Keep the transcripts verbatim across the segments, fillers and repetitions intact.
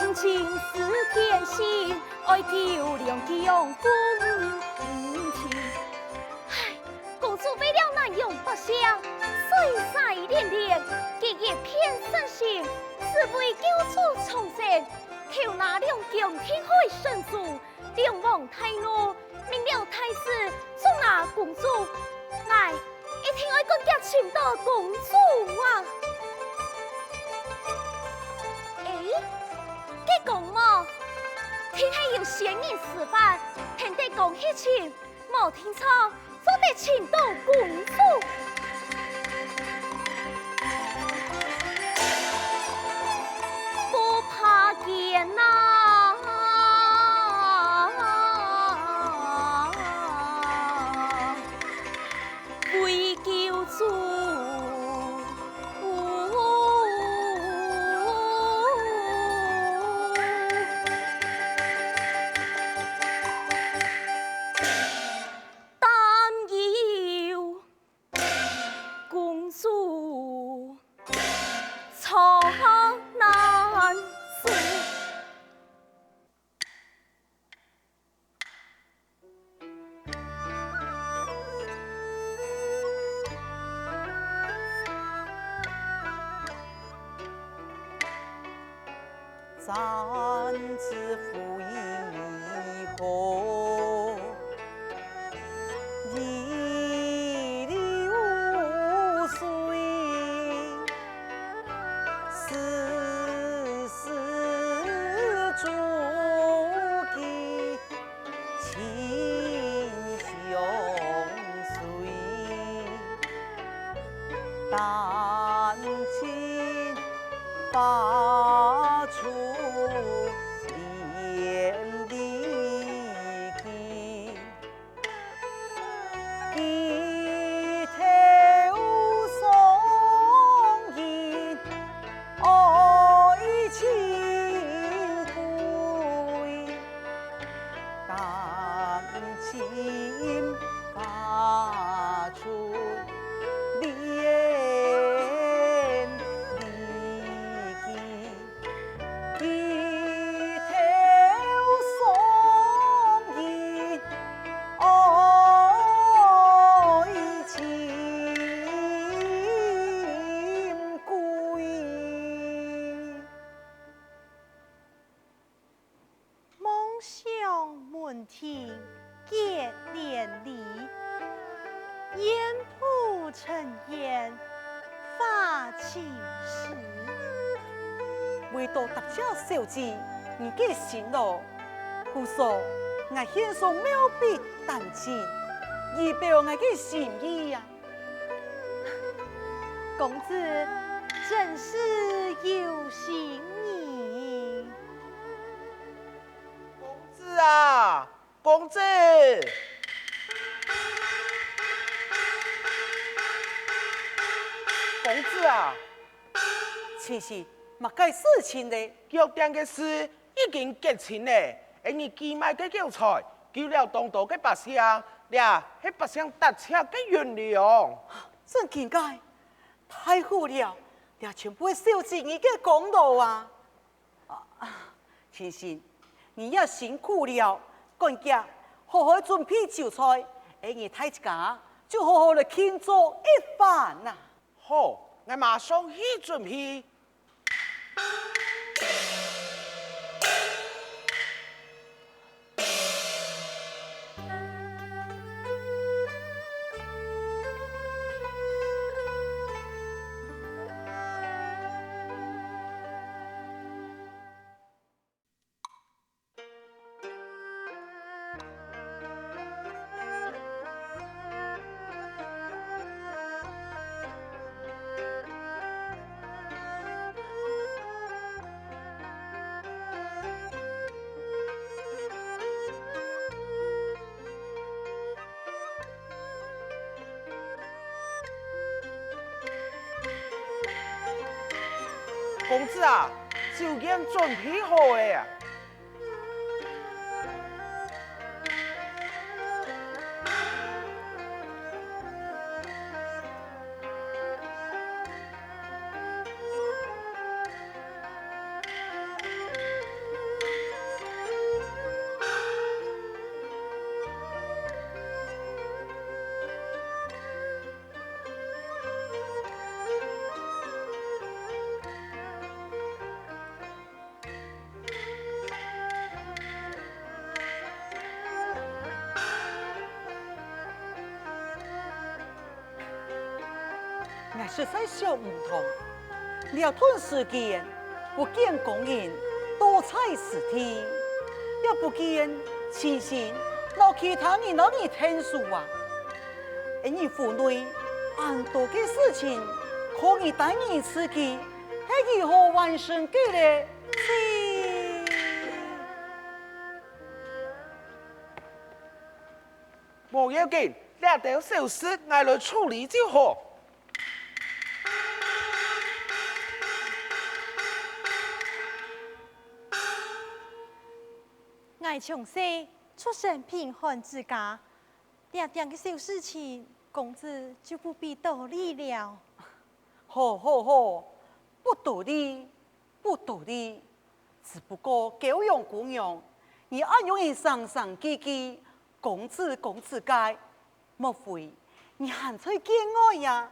唉，公主為了難容百姓，歲歲連連，佢一片善心，只為救出蒼生，投那兩江填海神樹，兩王大怒，命了太子捉拿公主。𠊎一定愛趕遽尋到公主啊！誒，該公母，定係有仙人施法，跈等公去尋，無定著，做得尋到公主。不怕艱難為救主。擔憂公主遭難事。 望向門庭結連理，燕步成煙花盡時。為著答謝小姐你个辛勞，故所𠊎獻上妙筆丹青，以表𠊎个心意啊！ 公子真是有心人。公子啊，公子！公子啊！秦信，麼个事情呢？藥店个事 已經結清了，𠊎等寄賣个藥材，救了當多个百姓，這係百姓得著个運糧。真經个？太好了，這全部係小姐你个功勞啊！啊，秦信，你也辛苦了，趕遽好好準備酒菜，𠊎等大家就好好來慶祝一番啊！好，𠊎馬上去準備。 公子啊，酒宴準備好了啊！ ，𠊎實在想毋通。這段時間，不見工人到在此地，也不見親信摎其他人摎你𢯭手啊。恩俚府內恁多个事情，靠你單人自己，係如何完成个咧？係。 無要緊，這兜小事𠊎來處理就好。𠊎從細出身貧寒之家，這點个小事情，公子就不必多禮了。好好好，不多禮，不多禮。只不過九陽姑娘，你恁樣人生生記記， 公子公子个，莫非你還在見外呀？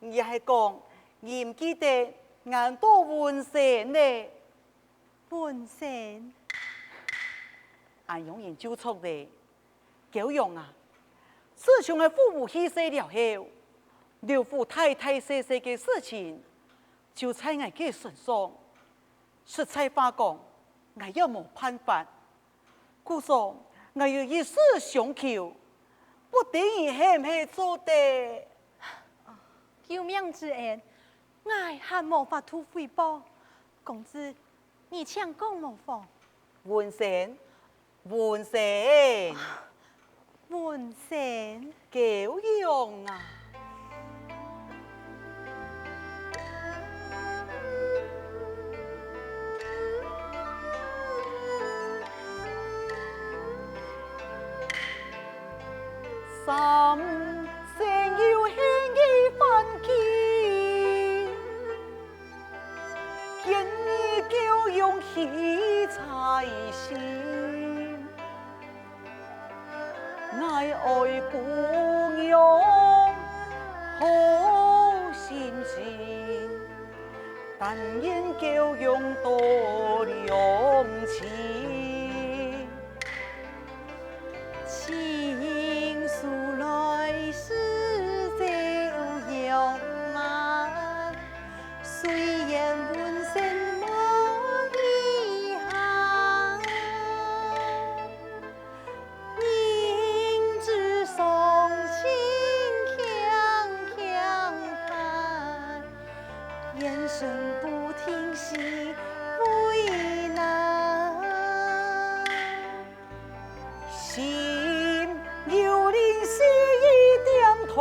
你也係講你毋記得𠊎安到文生呢？文生。恁樣人就著咧。九陽啊，自從𠊎父母去世了後，劉府大大細細个事情，就在𠊎个身上。實在話講，𠊎也無辦法。 故所，𠊎有一事相求，不知你係毋係做得？救命之恩，𠊎還無法度回報。公子，你請講無妨。文生，文生。文生。九陽啊！ 三生有幸个環境，見你九陽喜在心。𠊎愛姑娘好心情，但願九陽多良情。 情書來自九陽啊，雖然文生無遺憾，人之常情強強嘆， 人生不停須為難。心有靈犀一點通，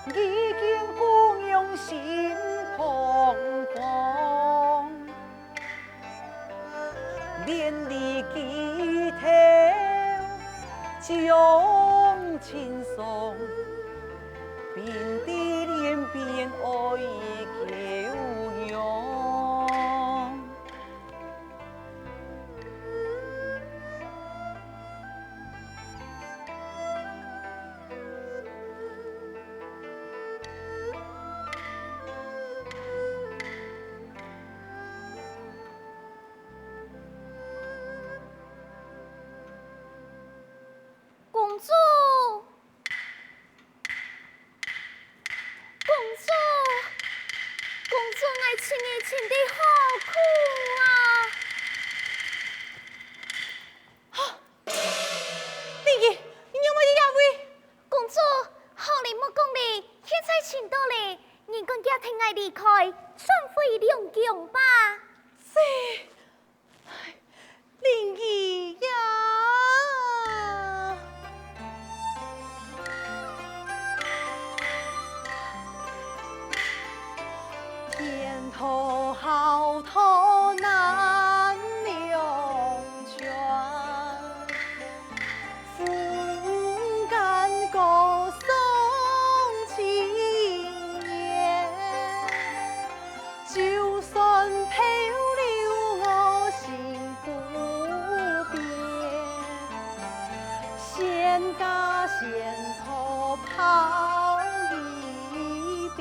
已見姑娘心慌慌。 連理枝頭將盡送，並蒂蓮邊愛九陽。 公主，公主，公主，𠊎尋你尋到好苦啊！啊！靈兒，你仰會在這位？公主，好哩，莫講哩，現在尋到哩，你趕緊跈𠊎離開，轉回龍宮吧。這， 靈兒呀！天道浩蕩難兩全， 風間高上青煙，就算漂流我心不變，仙家仙道拋一邊。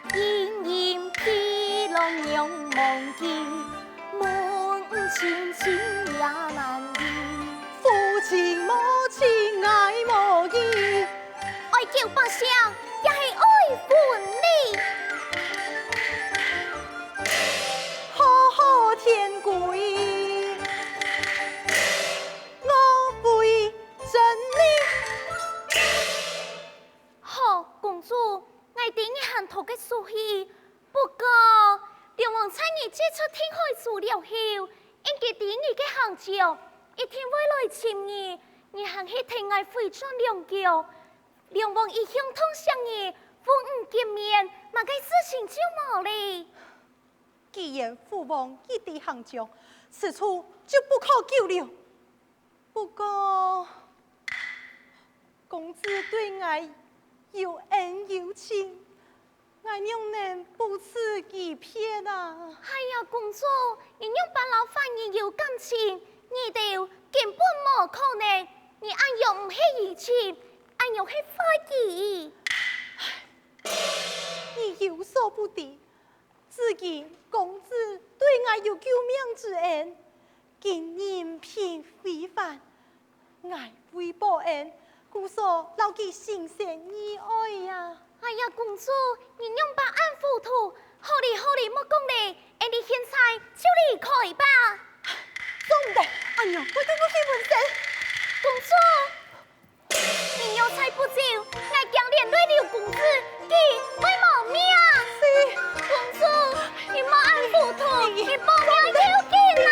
隱隱披浪仰望見，問親情也難尋。夫情無情愛無小百姓也係愛分你。好好天規，我會整理。好，公主，𠊎知你還討个受氣，不過，龍王在你接觸定海珠了後，應該知你个行蹤，一定會來尋你。你還係同𠊎回轉龍宮，龍王一向痛惜你，分你見面，麼个事情就無了。既然父王已知行蹤，此處就不可久留。不過，公子對𠊎有恩有情， 𠊎仰能不辭其別啊？哎呀，公主，你仰般摎壞人有感情？你兜根本無可能，你恁樣毋係友情，恁樣係壞己。你有所不知，至今公子對𠊎有救命之恩， 今任憑非凡，𠊎為報恩，故所摎佢心生意愛啊。哎呀，公主，你仰般恁糊塗？好哩好哩，莫講了，𠊎俚現在就離開吧。做毋得，恁樣會對不起門生。公主！ 你若再不走，𠊎驚連累了公子，佢會無命。是。公主，你莫恁糊塗，你，你放開佢啊！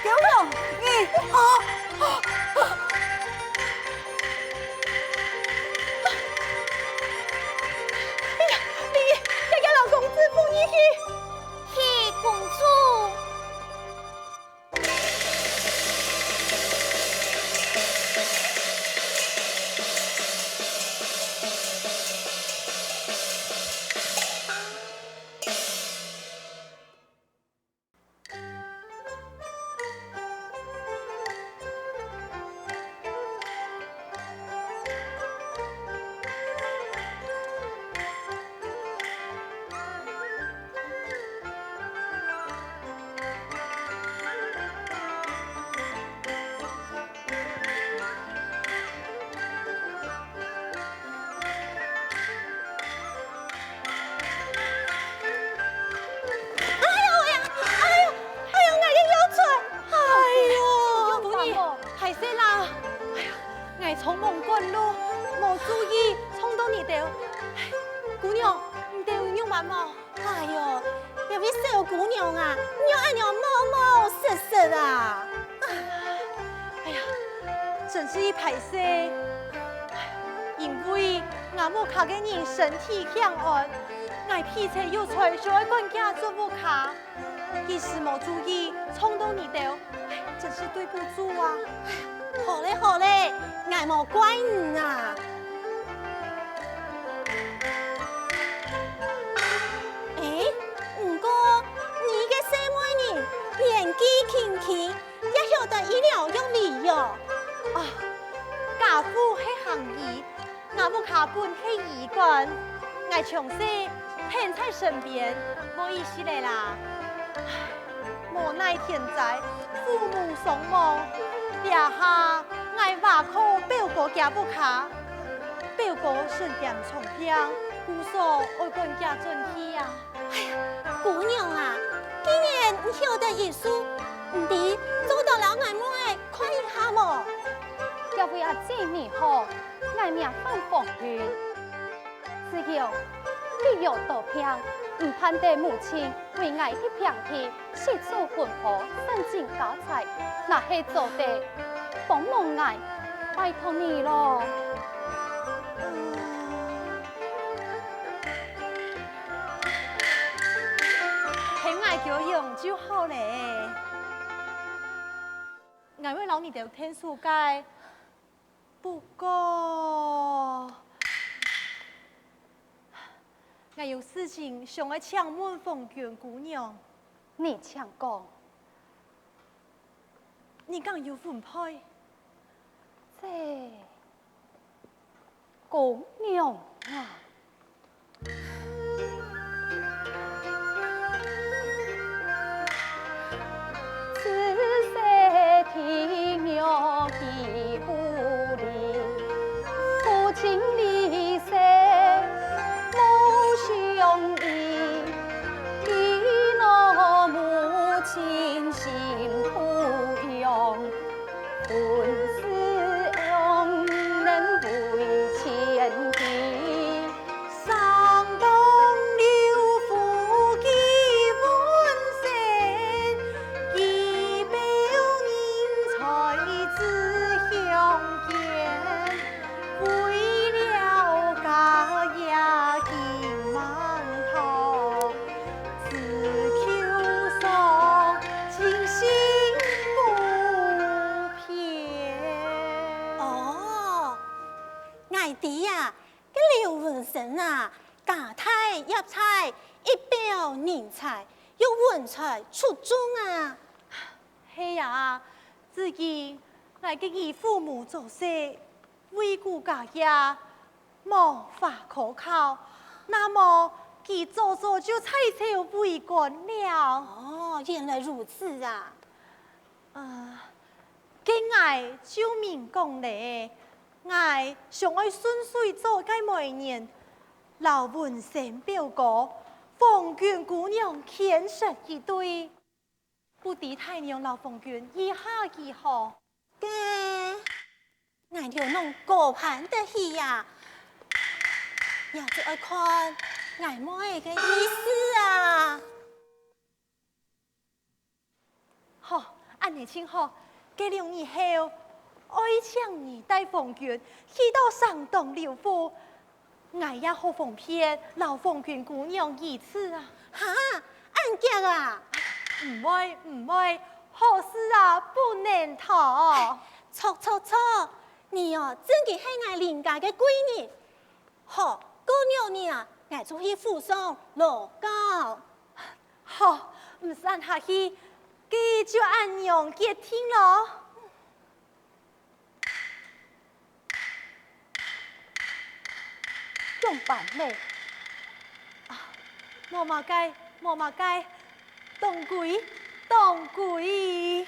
狗熊，你，啊，啊，啊！哎呀，你，你，你摎公子放你去！ 去，公主。哎喲喂呀，哎喲，哎喲，𠊎个腰顫，哎喲，姑娘，壞勢啦，哎呀，𠊎匆忙趕路，無注意撞到你兜。哎，姑娘，你兜有仰般無？ 哎喲，這位小姑娘啊，仰恁樣冒冒失失啊！哎呀，真係一歹勢，因為吾屋下个人身體欠安，𠊎避車有罪，就愛趕佢轉屋下，一時無注意撞到你兜， 真係對不住啊！好咧好咧，𠊎無怪你啊。欸，毋過你个細妹人年紀輕輕，也曉得醫療藥理喲。啊，家父係行醫， 吾屋下本係醫館，𠊎從細跈在身邊，無意思咧啦。唉，無奈天災，父母雙亡，這下𠊎倚靠表哥厥屋下。表哥身兼重病，故所愛趕厥轉去啊。哎呀，姑娘啊，既然你曉得醫術，毋知做得摎𠊎妹仔看一下無？這位阿姊你好， 𠊎名范鳳雲。只要你有多病，毋盼得母親為𠊎一片地，四處奔波，散盡家財，若係做得幫忙𠊎，拜託你咯。嗯，喊𠊎嬌蓉就好咧。𠊎會摎你兜𢯭手个。 不過，𠊎有事情想愛請問鳳娟姑娘。你請講。你敢有婚配？這姑娘啊！人才又穩在出眾啊！係啊，至今𠊎个義父母早逝，為孤家業無法可靠，那麼佢早早就在朝為官了。哦，原來如此啊！啊，該𠊎就明講咧，𠊎想愛順水做个媒人，摎文生表哥、芳君姑娘牽成一對。不知大娘摎芳君意下如何？該，𠊎兜攏過盼得去啊！也就愛看𠊎妹仔个意思啊！ 好，恁仔盡好。該兩日後，愛請你帶芳君去到省東劉府，𠊎也好方便摎芳君姑娘議親啊。哈，恁遽啊？毋會，毋會，好事啊，不能拖。著，著，著，你哦，正經係𠊎林家个貴人。 好，過兩日啊，𠊎就去府上勞教。好，毋使恁客氣，該就恁樣決定囉。仰般呢？啊，無麼个，無麼个，當歸，當歸。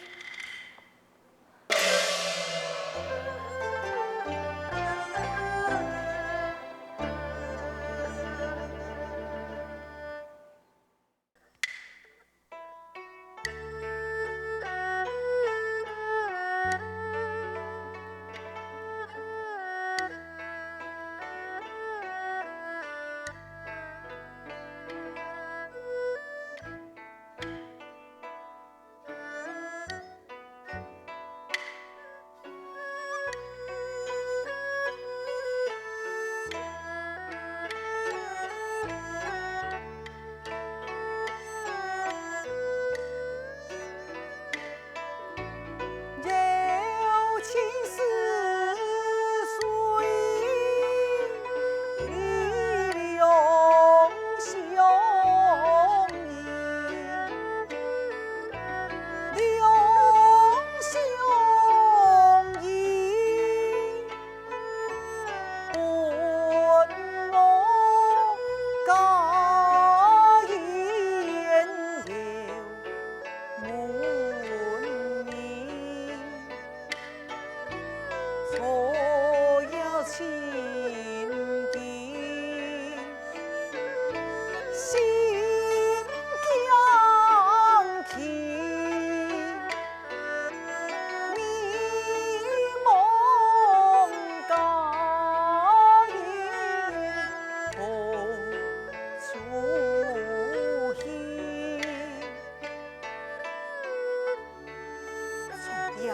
長夜，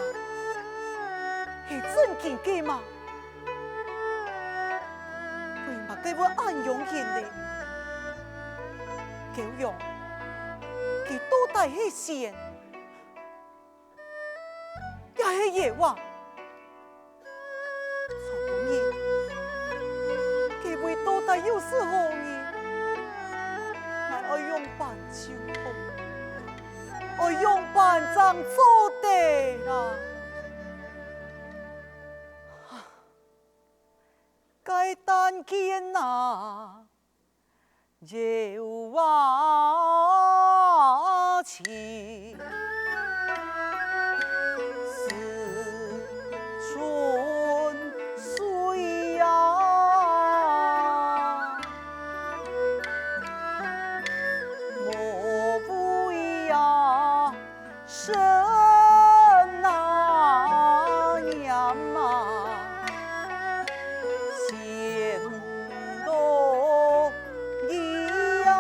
係真經个嗎？為麼个會恁樣形呢？狗羊，佢到底係仙，也係妖啊？ 長工人，該位到底又係何人？𠊎愛仰般就好？愛仰般正做得啊？該單間啊！ 有啊，情是春水呀，莫为呀。 生啊念啊，想到你呀。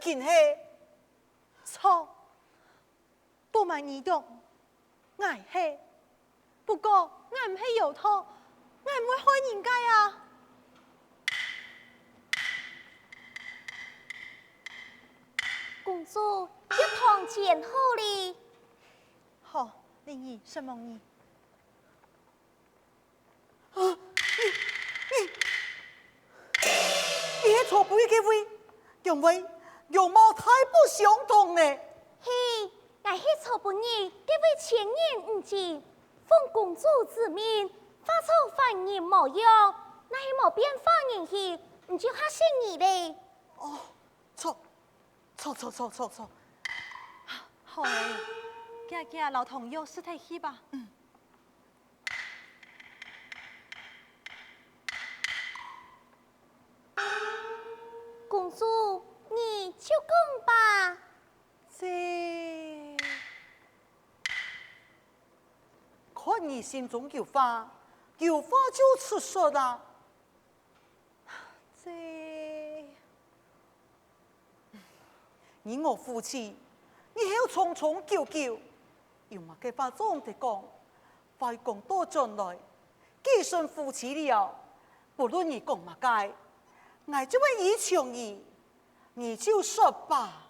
定係？錯，不瞞你講，𠊎係。不過，𠊎毋係妖道，𠊎毋會害人个啊。公主，藥湯煎好哩。好，靈兒，承蒙你。 啊，你，你，你係坐分佢个位，仰會，容貌大不相同呢？係，𠊎係坐分你，該位千年女子，奉公主之命，化作凡人模樣，若係無變化人形，毋就嚇死你咧。哦，坐，坐，坐，坐，坐，坐。好咧，遽遽摎湯藥食忒去吧。嗯。 公主，你就講吧。這，看你心中有話，有話就直說啊。這， 你我夫妻，日後長長久久，有麼个話總得講，話講倒轉來，既成夫妻了，不論你講麼个，𠊎就會依從你，你就說吧。